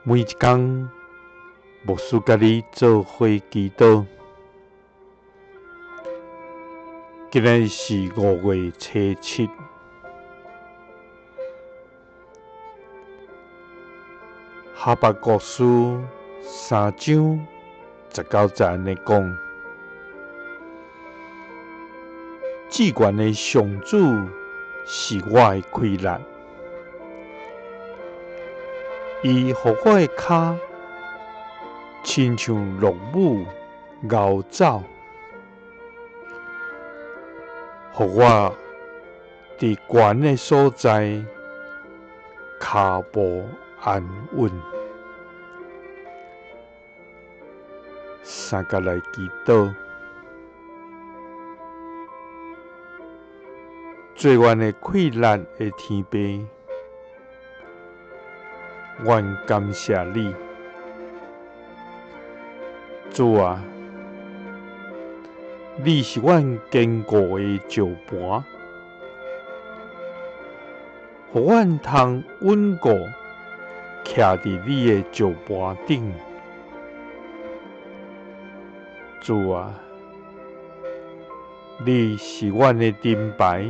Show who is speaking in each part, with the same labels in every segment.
Speaker 1: 每一工，牧師佮你做伙祈禱。今日是5月初7，哈巴谷書3章19節按呢講：至懸的上主是我的氣力，伊予我的跤親像駱母𠢕走，予我佇懸的所在跤步安穩。三佮來祈禱，做阮的氣力的天父，阮感謝你，主啊，你是阮堅固的石盤，予阮通穩固徛佇你的石盤頂。主啊，你是阮的盾牌，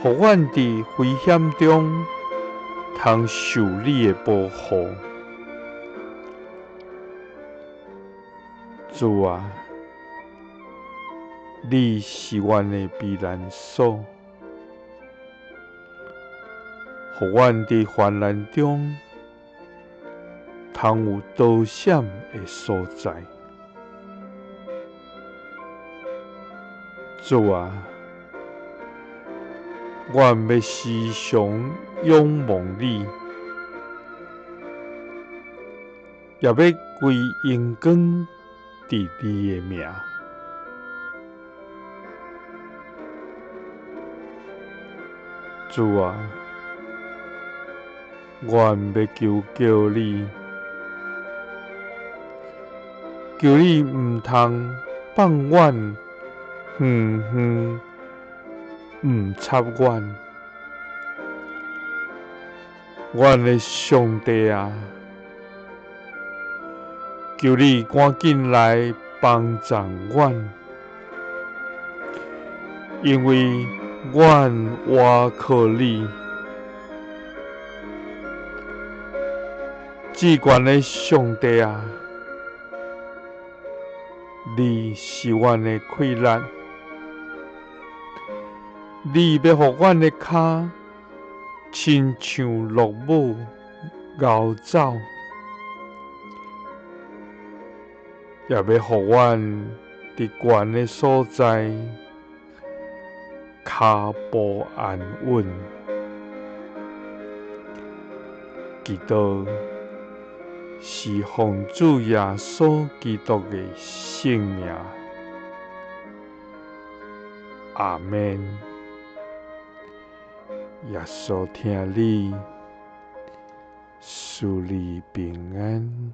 Speaker 1: 予阮佇危險中通受你的保護。主啊，你是阮的避難所，予阮佇患難中通有躲閃的所在。主啊，阮欲時常仰望你，也欲歸榮光佇你的名。主啊，阮欲求告你，求你毋通放阮遠遠毋插阮，阮的上帝啊，求你趕緊來幫助阮，因為阮倚靠你。至懸的上帝啊，你是阮的氣力，你欲予阮的跤親像駱母𠢕走，也欲予阮佇懸的所在跤步安穩。祈禱是奉主耶穌基督的聖名，阿們。耶穌疼你，賜你平安。